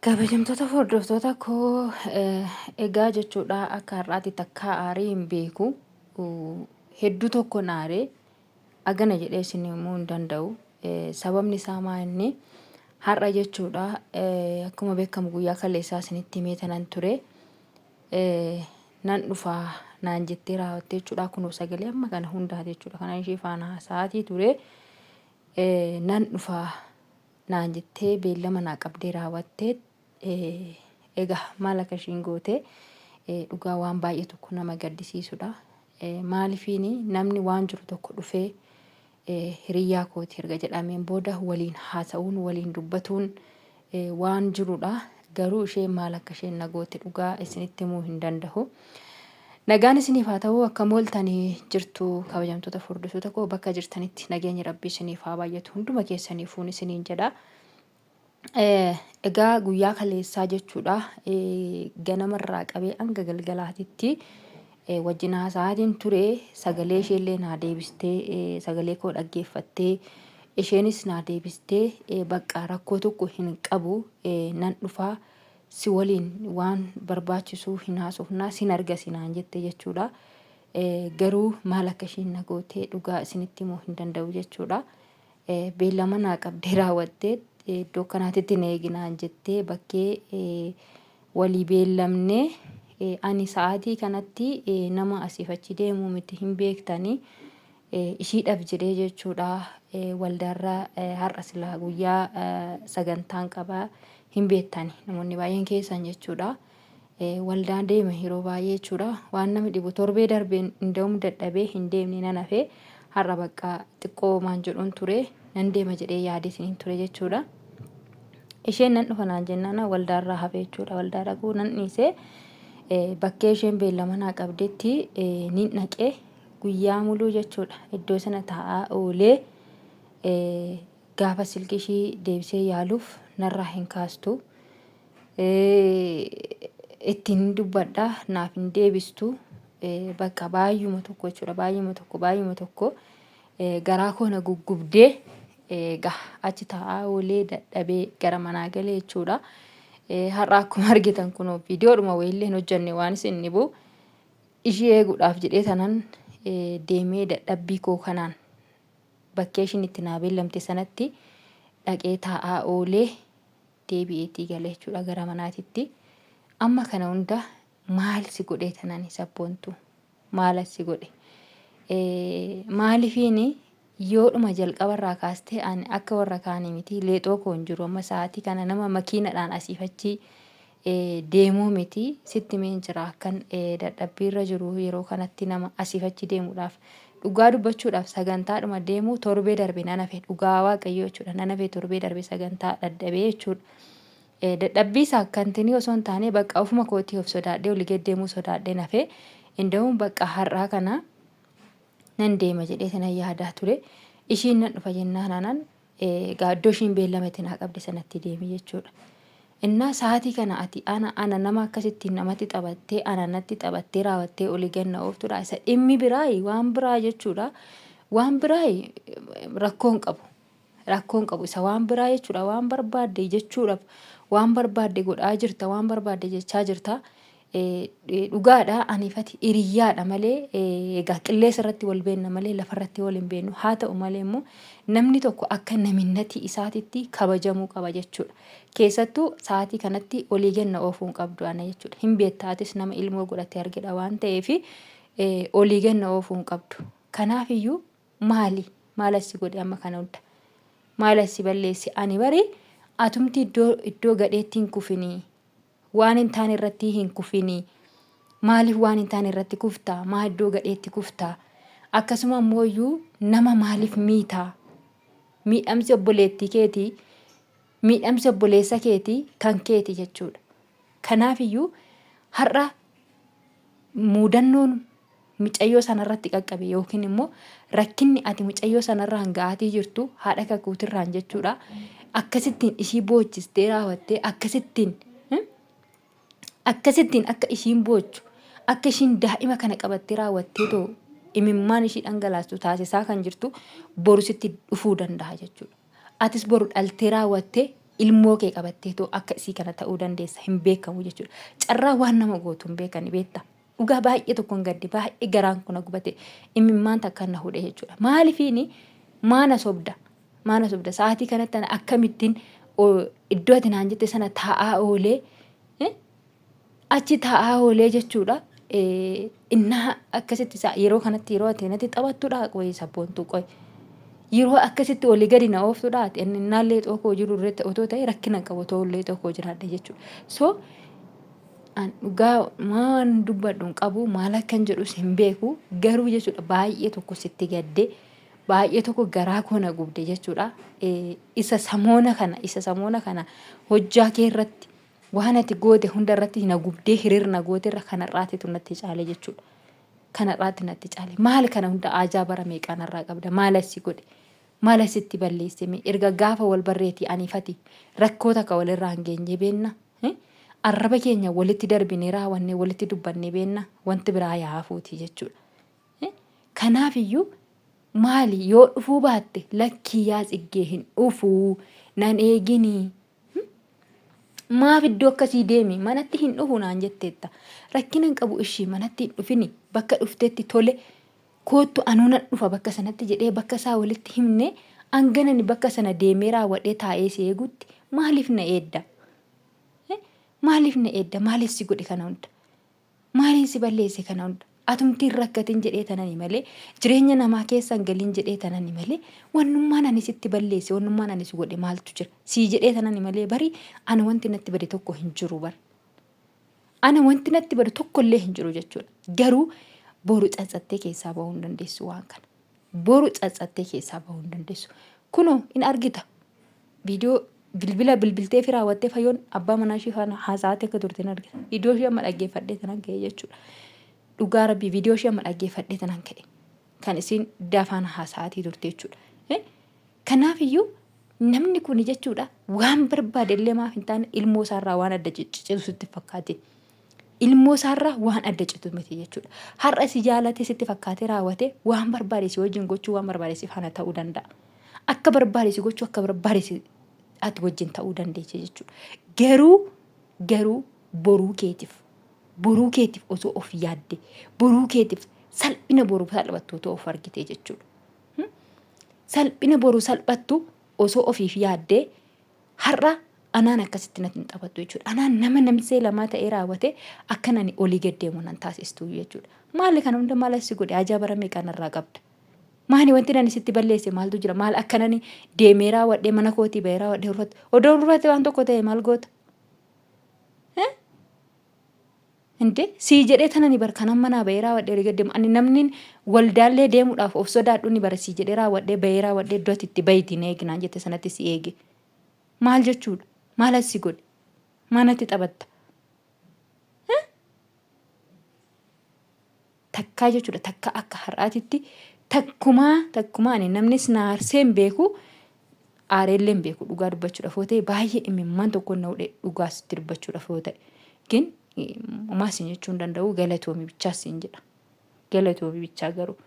Kabajamtoota hordoftoota koo, egaa jechuudha akka har'aatti takkaa aarii hin beeku. Hedduu tokko aaree agana jedhee isin himuu hin danda'u. Sababni isaa maa inni har'a jechuudha akkuma beekamu guyyaa kaleessaa isinitti himee tanan ture. Nan dhufaa naan jettee raawwattee jechuudha, kunoo sagalee amma kana hundaati jechuudha kana ishee faana haasa'aatii ture. Nan dhufaa naan jettee beellama naa qabdee raawwattee, egaa maal akka ishiin goote dhugaa waan baay'ee tokko nama gaddisiisudha. Maalifiin namni waan jiru tokko dhufee hiriyyaa kooti erga jedhameen booda waliin haasa'uun waliin dubbatuun waan jirudha. Garuu isheen maal akka isheen na goote dhugaa isinitti himuu hin danda'u. Nagaan isiniif haa ta'u, akkam ooltanii jirtu kabajamtoota furdisuuta koo? Bakka jirtanitti nageenyi Rabbii isiniif haa baay'atu hunduma keessaniifuun isiniin jedha. Egaa guyyaa kaleessaa jechuudha ganamarraa qabee hanga galgalaatitti wajjin haasa'aatiin ture. Sagalee isheellee naa deebistee, sagalee koo dhaggeeffattee, isheenis naa deebistee, bakka rakkoo tokko hin qabu, nan dhufaa, si waliin waan barbaachisuu hin haasofnaa, sin argasi naan jette jechuudha. Garuu maal akka ishiin na gootee dhugaa isinitti himuu hin danda'u jechuudha. Beellama naa qabdee raawwattee iddoo kanaatitti na eegi naan jettee bakkee walii beellamnee, ani sa'aatii kanatti nama asiif achi deemuu miti, hin beektanii. Ishiidhaaf jedhee jechuudha waldaarra har'a silaa guyyaa sagantaan qabaa, hin beektani namoonni baay'een keessan jechuudha. Waldaa deema yeroo baay'ee jechuudha. Waan nama dhibu torbee darbeen inda'uun dadhabee hin deemne nan hafe. Har'a bakka xiqqoo maan jedhuun ture, nan deema jedhee yaadee isiniin ture jechuudha. Isheen nan dhufa naan jennaan waldaarraa hafe jechuudha. Waldaa dhaquu nan dhiise. Bakkee isheen beellama naa qabdetti nin dhaqee guyyaa muluu jechuudha. Iddoo sana taa'aa oolee gaafa silkii ishii deebisee yaaluuf narraa hin kaastu. Ittiin dubbadha, naaf hin deebistu. Bakka baay'uma tokko jechuudha, baay'uma tokko, baay'uma tokko garaa koo na guggubdee egaa achi taa'aa oolee dadhabee gara manaa galee jechuudha. Har'a akkuma argitan kunoo viidiyoodhuma wayiillee hin hojjenne. Waan isin dhibu ishii eeguudhaaf jedhee tanan deemee dadhabbii koo kanaan bakkee ishiin itti naa beellamte sanatti dhaqee taa'aa oolee deebi'eetii gale jechuudha gara manaatitti. Amma kana hunda maal si godhee tanani sabboontu? Maal si godhe? Maalifiin yoodhuma jalqabarraa kaastee ani akka warra kaanii miti, leexoo koo hin jiru, amma sa'aatii kana nama makiinadhaan asiif achi deemuu miti. Sitti meen jira akkan dadhabbiirra jiru. Yeroo kanatti nama asiif achi deemuudhaaf, dhugaa dubbachuudhaaf, sagantaadhuma deemuu torbee darbe nan hafe, dhugaa Waaqayyoo jechuudha, nan hafe torbee darbe sagantaa dadhabee jechuudha. Dadhabbii isaa akkantinii osoo hin taane, bakka ofuma kootii of sodaadhee olii gad deemuu sodaadhee nafe. Inda'uun bakka har'aa kana nan deema jedhee sanan yaadaa ture. Ishiin nan dhufa jennaan anan egaa iddoo ishiin beellama itti naa qabde sanatti deeme jechuudha. Innaa sa'aatii kana ati ana nama akkasittiin namatti taphattee, ana natti taphattee raawwattee olii ganna ooftudha. Isa dhimmi biraayi waan biraa jechuudha. Waan biraayi rakkoo hin qabu. Rakkoo hin qabu isa waan biraa jechuudha. Waan barbaadde jechuudhaaf waan barbaadde godhaa jirta, waan barbaadde jechaa jirta. Dhugaadha, aniifati hiriyyaadha malee, egaa qilleensa irratti wal beenna malee lafa irratti wal hin beennu. Haa ta'u malee immoo namni tokko akka naminnatii isaatitti kabajamuu qaba jechuudha. Keessattuu sa'aatii kanatti olii ganna oofuu hin qabdu ana jechuudha. Hin beektaatis, nama ilmoo godhatee argedha waan ta'eef olii ganna oofuu hin qabdu. Kanaaf iyyuu maali maal assi godhe? Amma kana hunda maal assi balleesse? Ani bari atumti iddoo gadheetti hin kufinii, waan hin taane irratti hin kufinii. Maaliif waan hin taane irratti kuftaa? Maa iddoo gadheetti kuftaa? Akkasuma immoo iyyuu nama maaliif miitaa? Miidhamsi obboleettii keetii, miidhamsi obboleessa keetii kan keeti jechuudha. Kanaaf iyyuu har'a muudannoon mucayyoo sanarratti qaqqabe yookiin immoo rakkinni ati mucayyoo sanarraan ga'aatii jirtu, haadha kakuutirraan jechuudha. Akkasittiin ishii boochistee raawwattee, akkasittiin akka ishiin boochu, akka ishiin daa'ima kana qabattee raawwattee too imimmaan ishii dhangalaastu taasisaa kan jirtu, boru sitti dhufuu danda'a jechuudha. Atis boru dhaltee raawwattee Ilmoo kee qabatteetoo akka isii kana ta'uu dandeessa hin beekamu jechuudha. Carraa waan nama gootu hin beekani beekta. Dhugaa baay'ee tokkon gadde baay'ee garaan kun na gubate imimmaan takka na hudhe jechuudha. Maalifiini maana sobda maana sobda sa'aatii kanatti ana akkamittiin iddoo ati naan jette sana taa'aa oolee achi taa'aa oolee jechuudha. Innaa akkasitti yeroo kanatti yeroo ati natti taphattudha qoyi sabboontuu qoyi. Yeroo akkasitti olii gadi na ooftudha ati innaa leexoo koo jiru irratti otoo ta'e rakkina hin qabu otoo leexoo koo jiraadhe jechuudha. So an dhugaa waan dubbadhu hin qabu maal akkan jedhus hin beeku garuu jechuudha baay'ee tokko sitti gadde baay'ee tokko garaa koo na gubde jechuudha. Isa samoona kana isa samoona kana hojjaa kee irratti Waan ati goote hunda irratti na gubdee hiriir na goote irra kan har'aatitu natti caale jechuudha. Kan har'aatti natti caale. Maal kana hunda aajaa bara meeqaa narraa qabda? Maal assi godhe? Maal asitti balleesse mee? Erga gaafa wal barreetii aniifati rakkoo takka walirraa hin geenyee beenna? Arraba keenya walitti darbinee raawwannee walitti dubbannee beenna? Wanti biraa yaa hafuuti jechuudha. Kanaaf iyyuu maali yoo dhufuu baatte lakkii yaa tsiggee hin dhufuu nan eeginii Maaf iddoo akkasii deemi manatti hin dhufu naan jetteetta. Rakkina hin qabu ishii manatti hin dhufini bakka dhuftetti tole koottu anuu nan dhufa bakka sanatti jedhee bakka isaa walitti himne hanganani bakka sana deemee raawwadhee taa'ee si eegutti maaliif na eedda? Maaliif na eedda? Maaliif si godhe kana hunda? Maaliin si balleesse kana hunda? Atumti hin rakkatin jedhee tanani malee, jireenya namaa keessa hin galin jedhee tanani malee, wannummaan ani sitti balleesse, wannummaan ani si godhe maaltu jira? Sii jedhee tanani malee bari ana wanti natti bade tokko hin jiru bar. Ana wanti natti bade tokko illee hin jiru jechuudha. Garuu boru tsatsattee keessaa bahuu hin dandeessu waan kana. Boru tsatsattee keessaa bahuu hin dandeessu. Kunoo in argita. Viidiyoo bilbila bilbiltee fi raawwattee fayyoon abbaa manaa ishii faana haasa'aatti akka turte hin argita. Viidiyoo ishii amma dhaggeeffadhee tanan ka'e jechuudha. Dhugaa rabbii viidiyoo ishii amma dhaggeeffadhee tanan ka'e. Kan isiin iddaa faana haasa'aatii turte jechuudha. Kanaaf iyyuu namni kun jechuudha waan barbaade illee maaf hin taane ilmoo isaarraa waan adda ciccitu sitti fakkaate. Ilmoo isaarraa waan adda citu miti jechuudha. Har'a si jaalate sitti fakkaatee raawwate waan barbaade si wajjin gochuu waan barbaade si faana ta'uu danda'a. Akka barbaade si gochuu akka barbaade si ati wajjin ta'uu dandeecha jechuudha. Garuu garuu boruu keetiif boruu keetiif osoo of yaadde boruu keetiif salphina boruu salphattu otoo of argite jechuudha. Salphina boruu salphattu osoo ofiif yaaddee har'a anaan akkasitti natti hin taphattu jechuudha. Anaan nama namsee lamaa ta'ee raawwate akkan ani olii gad deemu nan taasistu jechuudha. Maali kana hunda maal as si godhe ajaa bara meeqaa narraa qabda. Maali wanti ani sitti balleesse maaltu jira maal akkan ani deemee raawwadhee mana kootii bahee raawwadhee urfatti odoo urfatte waan tokko ta'e maal goota? Inde sii jedhee tanani bar kanan manaa bahee raawwadhee olii gad deemu ani namni waldaallee deemuudhaaf of sodaadhu ni bara sii jedhee raawwadhee bahee raawwadhee iddoo ati itti bahitii na eegi naan jette sanatti si eege. Maal jechuudha? Maal as si godhe? Maa natti taphatta? Takkaa jechuudha takka akka har'aatitti takkumaa takkumaa ani namnis na aarsee hin beeku aareellee hin beeku dhugaa dubbachuudhaaf yoo ta'e baay'ee imimmaan tokko na hudhe dhugaa sitti dubbachuudhaaf yoo ta'e gin homaa siin jechuu hin danda'u galatoomi bichaa siin jedha galatoomi bichaa garuu.